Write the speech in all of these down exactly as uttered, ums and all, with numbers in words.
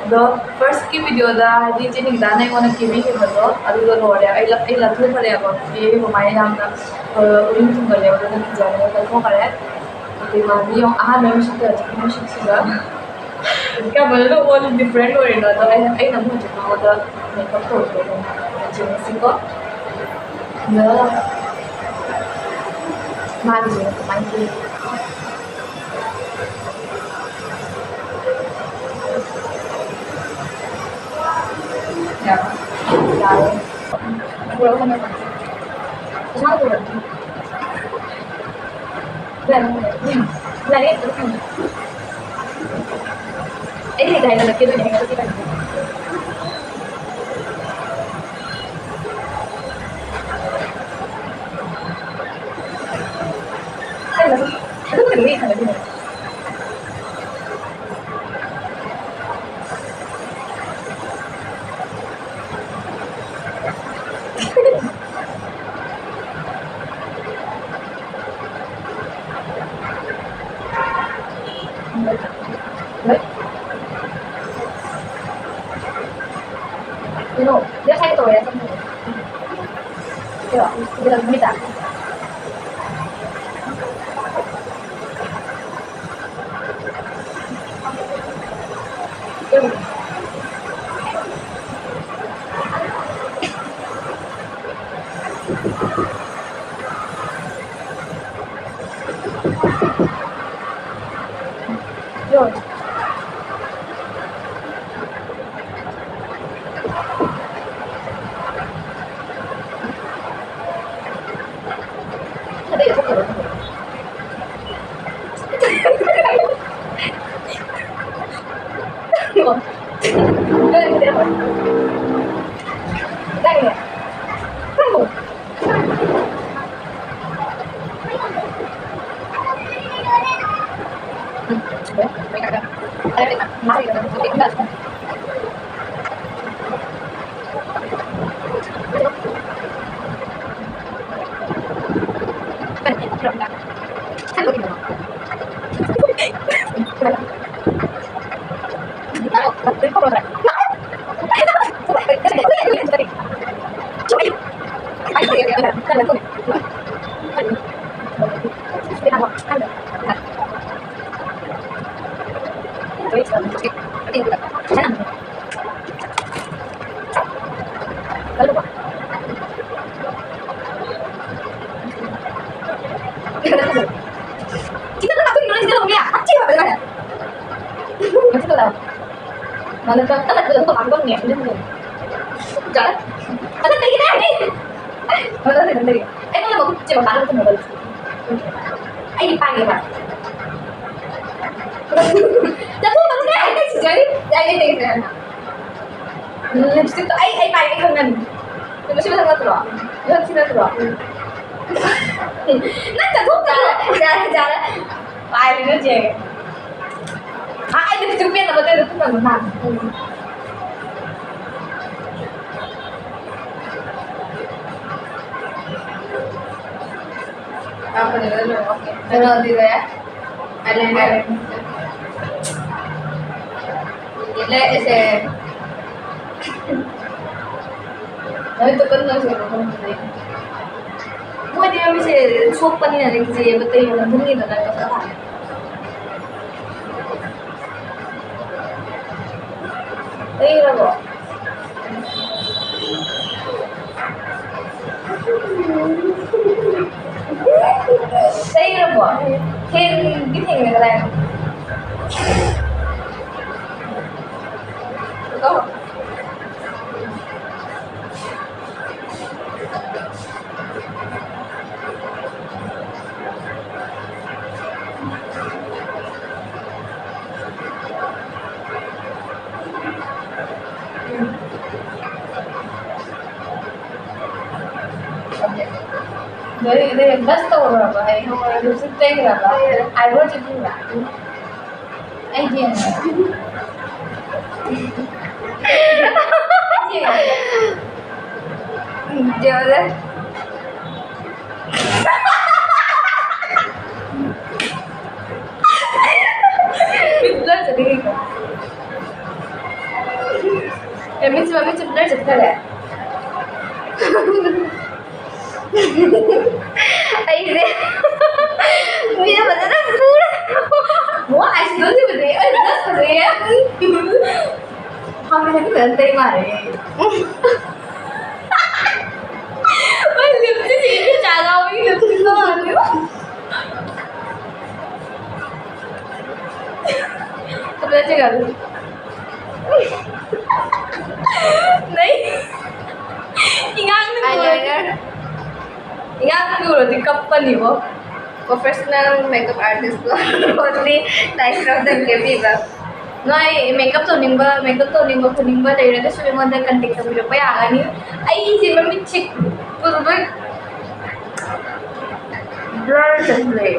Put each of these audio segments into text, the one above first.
ꯑꯗꯣ first ꯀꯤ video ꯗ ꯍꯥꯏꯗꯤ ꯏꯆꯦ ꯅꯤꯀꯤꯇꯥꯅ ꯑꯩꯉꯣꯟꯗ ꯀꯦꯕꯤꯈꯤꯕꯗꯣ ꯑꯗꯨꯗꯣ ꯂꯣꯏꯔꯦ꯫ ꯑꯩ ꯂ-, ꯑꯩ ꯂꯧꯊꯣꯛꯈ꯭ꯔꯦꯕ꯫ ꯀꯦꯕꯤꯕ ꯃꯥꯏ ꯌꯥꯝꯅ, ꯑ, ꯎꯔꯤꯡ ꯊꯨꯡꯒꯜꯂꯦꯕ, ꯑꯗꯨꯅ ꯀꯤꯖꯗꯅ ꯂꯧꯊꯣꯛꯈ꯭ꯔꯦ꯫ ꯑꯗꯨ ꯏꯃꯥꯟꯅꯕꯤ ꯌꯦꯡꯉꯣ, ꯑꯍꯥꯟꯕ ꯃꯤꯁꯛꯇ ꯍꯧꯖꯤꯛꯀꯤ ꯃꯤꯁꯛꯁꯤꯒ ꯀꯌꯥꯝ ꯑꯣꯟ different ꯑꯣꯏꯔꯤꯅꯣ꯫ ꯑꯗꯣ ꯑꯩꯅ, ꯑꯩꯅ ꯑꯃꯨꯛ ꯍꯧꯖꯤꯛ ꯃꯉꯣꯟꯗ makeup ꯇꯧꯗꯣꯏꯅꯦ꯫ ꯌꯦꯡꯉꯁꯤꯀꯣ꯫ ꯑꯗꯣ ꯃꯥꯒꯤꯁꯤꯅ ꯀꯃꯥꯏꯅ ꯇꯧꯏ? ꯑꯩ ꯄꯥꯏꯒꯦꯕ꯫ ꯆꯠꯊꯣꯛꯀꯅꯨꯅꯦ, ꯑꯩ ꯁꯤꯖꯔꯤ꯫ ꯌꯥꯏꯌꯦ, ꯌꯥꯏꯌꯦ, ꯌꯥꯏꯌꯦ꯫ ꯂꯤꯞꯁꯇꯤꯛꯇꯣ ꯑꯩ, ꯑꯩ ꯄꯥꯏꯒꯦ ꯈꯪꯒꯅꯤ꯫ ꯃꯁꯤ ꯃꯊꯛ ꯅꯠꯇ꯭ꯔꯣ? ꯃꯊꯛ ꯁꯤ ꯅꯠꯇ꯭ꯔꯣ? ꯅꯪ ꯆꯠꯊꯣꯛꯀꯅꯨ꯫ ꯌꯥꯔꯦ, ꯌꯥꯔꯦ, ꯌꯥꯔꯦ꯫ ꯄꯥꯏꯔꯒꯦ ꯆꯦ꯫ ꯑꯥ, ꯑꯩ ꯂꯤꯞꯁꯇꯤꯛ ꯃꯦꯠꯅꯕ ꯇꯧꯔꯤꯗꯣ ꯊꯨꯞꯅꯕ ꯃꯥꯜꯂꯦ꯫ ꯀꯩꯅꯣꯗꯤ ꯂꯣꯏꯔꯦ꯫ ꯑꯥꯏꯂꯥꯏꯅꯔ꯫ ꯂꯩ ꯑꯩꯁꯦ꯫ ꯅꯣꯏ ꯇꯨꯀꯟ ꯅꯣꯏꯁꯦ ꯃꯐꯝꯗꯨꯗꯩ꯫ ꯃꯣꯏꯗꯤ ꯃꯃꯤꯠꯁꯦ ꯁꯣꯛꯄꯅꯤꯅꯅꯦ ꯀꯤꯖꯩꯌꯦꯕ, ꯇꯩꯕ ꯅꯪꯍꯟꯒꯤꯗꯅ ꯀꯛꯀ ꯃꯥꯜꯂꯦ꯫ ꯇꯩꯔꯕꯣ? ꯇꯩꯔꯕꯣ? ꯊꯦꯡꯗꯤ ꯊꯦꯡꯅ ꯀꯗꯥꯏꯅꯣ? ꯎꯝ꯫ ꯑꯗꯨ, ꯑꯗꯨ ꯕ꯭ꯔꯁ ꯇꯧꯔꯨꯔꯕ? ꯑꯩ ꯂꯤꯞꯁꯇꯤꯛ ꯇꯩꯈ꯭ꯔꯕ? ꯑꯥꯏꯕ꯭ꯔꯣ ꯆꯤꯛꯈꯤꯕ꯭ꯔꯥ? ꯑꯩ ꯌꯦꯡꯉꯦ꯫ ꯌꯦꯡꯉꯨꯅꯦ꯫ ꯕꯤꯠ ꯂꯣꯏ ꯆꯠꯂꯤ ꯀꯩꯅꯣ꯫ ꯃꯃꯤꯠꯁꯦ, ꯃꯃꯤꯠꯁꯦ blur ꯆꯠꯈ꯭ꯔꯦ꯫ ꯑꯩꯁꯦ ꯃꯤꯅ ꯐꯖꯅ ꯐꯨꯔꯦ꯫ ꯋꯥ, ꯑꯩꯁꯨ ꯅꯣꯛꯅꯤꯡꯕꯅꯦ꯫ ꯑꯩ ꯐꯖꯅ ꯐꯖꯩꯌꯦ꯫ ꯐꯝꯃꯤꯗ ꯐꯖꯅ ꯇꯩ ꯃꯥꯜꯂꯦ꯫ ꯑꯩ ꯂꯤꯞꯁꯇꯤꯛꯁꯦ ꯏꯆꯥ ꯆꯥꯎꯕꯒꯤ ꯂꯤꯞꯁꯇꯤꯛ ꯃꯥꯜꯂꯦ꯫ ꯐꯖꯅ ꯆꯦꯛ ꯇꯧ꯫ ꯅꯩ꯫ ꯏꯉꯥꯡꯅ ꯎꯔꯗꯤ, eyeliner꯫ ꯏꯉꯥꯡꯅ ꯎꯔꯗꯤ ꯀꯞꯄꯅꯤꯕꯣ꯫ Professional makeup artist Roshni ꯂꯥꯏꯁ꯭ꯔꯝꯗ ꯀꯦꯕꯤꯕ꯫ ꯅꯣꯏ makeup ꯇꯧꯅꯤꯡꯕ, makeup ꯇꯧꯅꯤꯡꯕ, ꯈꯣꯠꯅꯤꯡꯕ ꯂꯩꯔꯒꯁꯨ ꯑꯩꯉꯣꯟꯗ contact ꯇꯧꯕꯤꯔꯛꯄ ꯌꯥꯒꯅꯤ꯫ ꯑꯩꯁꯦ ꯃꯃꯤꯠꯁꯦ ꯎꯔꯨꯕ blur ꯆꯠꯂꯦ꯫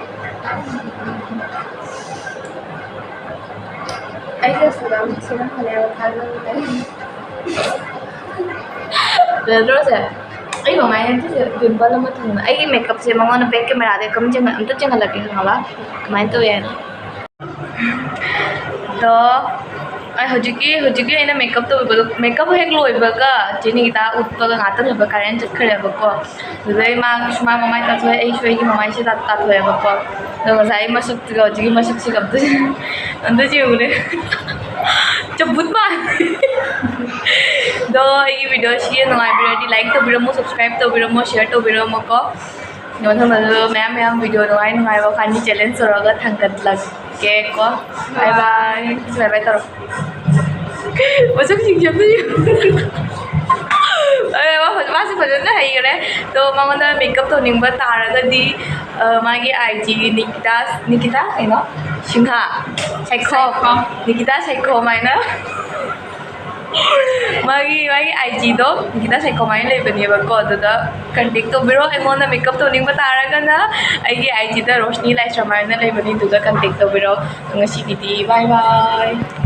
ꯑꯩꯒ ꯁꯤꯗ ꯁꯤꯗ ꯐꯅꯦꯛ ꯊꯥꯖꯤꯜꯂꯦ꯫ ꯐꯖꯗ꯭ꯔꯣ ꯁꯦ? ꯑꯩ ꯃꯃꯥꯏ ꯅꯠꯇꯦ ꯁꯦ, pimple ꯑꯃ ꯊꯨꯡꯅ꯫ ꯑꯩꯒꯤ makeupꯁꯦ ꯃꯉꯣꯟꯗ back cameraꯗ ꯀꯝ ꯆꯦꯟꯍꯜ-, ꯑꯝꯇ ꯆꯦꯟꯍꯜꯂꯛꯀꯦ ꯈꯪꯉꯕ? ꯀꯃꯥꯏꯅ ꯇꯧꯋꯦ ꯍꯥꯏꯅ꯫ ꯑꯗꯣ ꯑꯩ ꯍꯧꯖꯤꯛꯀꯤ, ꯍꯧꯖꯤꯛꯀꯤ ꯑꯩꯅ makeup ꯇꯧꯕꯗꯣ, makeup ꯍꯦꯛ ꯂꯣꯏꯕꯒ ꯆꯦ ꯅꯤꯀꯤꯇꯥ ꯎꯠꯄꯒ ꯉꯥꯛꯇꯪ ꯂꯩꯕ current ꯆꯠꯈ꯭ꯔꯦꯕꯀꯣ꯫ ꯑꯗꯨꯗꯩ ꯃꯥꯒꯤꯁꯨ ꯃꯥ ꯃꯃꯥꯏ ꯇꯥꯊꯣꯛꯑꯦ, ꯑꯩꯁꯨ ꯑꯩꯒꯤ ꯃꯃꯥꯏꯁꯦ ꯇꯥ-, ꯇꯥꯊꯣꯛꯑꯦꯕꯀꯣ꯫ ꯑꯗꯣ ꯉꯁꯥꯏ ꯃꯁꯛꯇꯨꯒ ꯍꯧꯖꯤꯛꯀꯤ ꯃꯁꯛꯁꯤꯒ ꯑꯝꯇ, ꯑꯝꯇ ꯌꯦꯡꯉꯨꯅꯦ꯫ ꯆꯝꯐꯨꯠ ꯃꯥꯜꯂꯦ꯫ ꯑꯗꯣ ꯑꯩꯒꯤ videoꯁꯤ ꯅꯨꯡꯉꯥꯏꯕꯤꯔꯗꯤ like ꯇꯧꯕꯤꯔꯝꯃꯣ, subscribe ꯇꯧꯕꯤꯔꯝꯃꯣ, share ꯇꯧꯕꯤꯔꯝꯃꯣꯀꯣ꯫ ꯃꯊꯪꯗꯁꯨ ꯃꯌꯥꯝ ꯃꯌꯥꯝ video ꯅꯨꯡꯉꯥꯏ ꯅꯨꯡꯉꯥꯏꯕ ꯐꯅꯤ challenge ꯇꯧꯔꯒ ꯊꯥꯡꯒꯠꯂꯛꯀꯦꯀꯣ꯫ Bye bye꯫ Bye bye ꯇꯧꯔꯣ꯫ ꯃꯁꯛꯁꯤꯡꯁꯦ ꯑꯝꯇ ꯌꯦꯡꯉꯨ꯫ ꯑꯦ, ꯃꯥ ꯐꯖ-, ꯃꯥꯁꯦ ꯐꯖꯅ ꯍꯩꯈ꯭ꯔꯦ꯫ ꯑꯗꯣ ꯃꯉꯣꯟꯗ makeup ꯇꯧꯅꯤꯡꯕ ꯇꯥꯔꯒꯗꯤ, ꯑ, ꯃꯥꯒꯤ IG ꯅꯤꯀꯤꯇꯥ, ꯅꯤꯀꯤꯇꯥ ꯀꯩꯅꯣ? ꯁꯤꯡꯍꯥ꯫ ꯁꯩꯈꯣꯝ꯫ ꯁꯩꯈꯣꯝ꯫ ꯅꯤꯀꯤꯇꯥ ꯁꯩꯈꯣꯝ ꯍꯥꯏꯅ꯫ ꯃꯥꯒꯤ, ꯃꯥꯒꯤ IGꯗꯣ ꯅꯤꯀꯤꯇꯥ ꯁꯩꯈꯣꯝ ꯍꯥꯏꯅ ꯂꯩꯕꯅꯦꯕꯀꯣ꯫ ꯑꯗꯨꯗ contact ꯇꯧꯕꯤꯔꯣ꯫ ꯑꯩꯉꯣꯟꯗ makeup ꯇꯧꯅꯤꯡꯕ ꯇꯥꯔꯒꯅ ꯑꯩꯒꯤ IGꯗ ꯔꯣꯁꯅꯤ ꯂꯥꯏꯁ꯭ꯔꯝ ꯍꯥꯏꯅ ꯂꯩꯕꯅꯤ, ꯑꯗꯨꯗ contact ꯇꯧꯕꯤꯔꯣ꯫ ꯉꯁꯤꯒꯤꯗꯤ bye bye꯫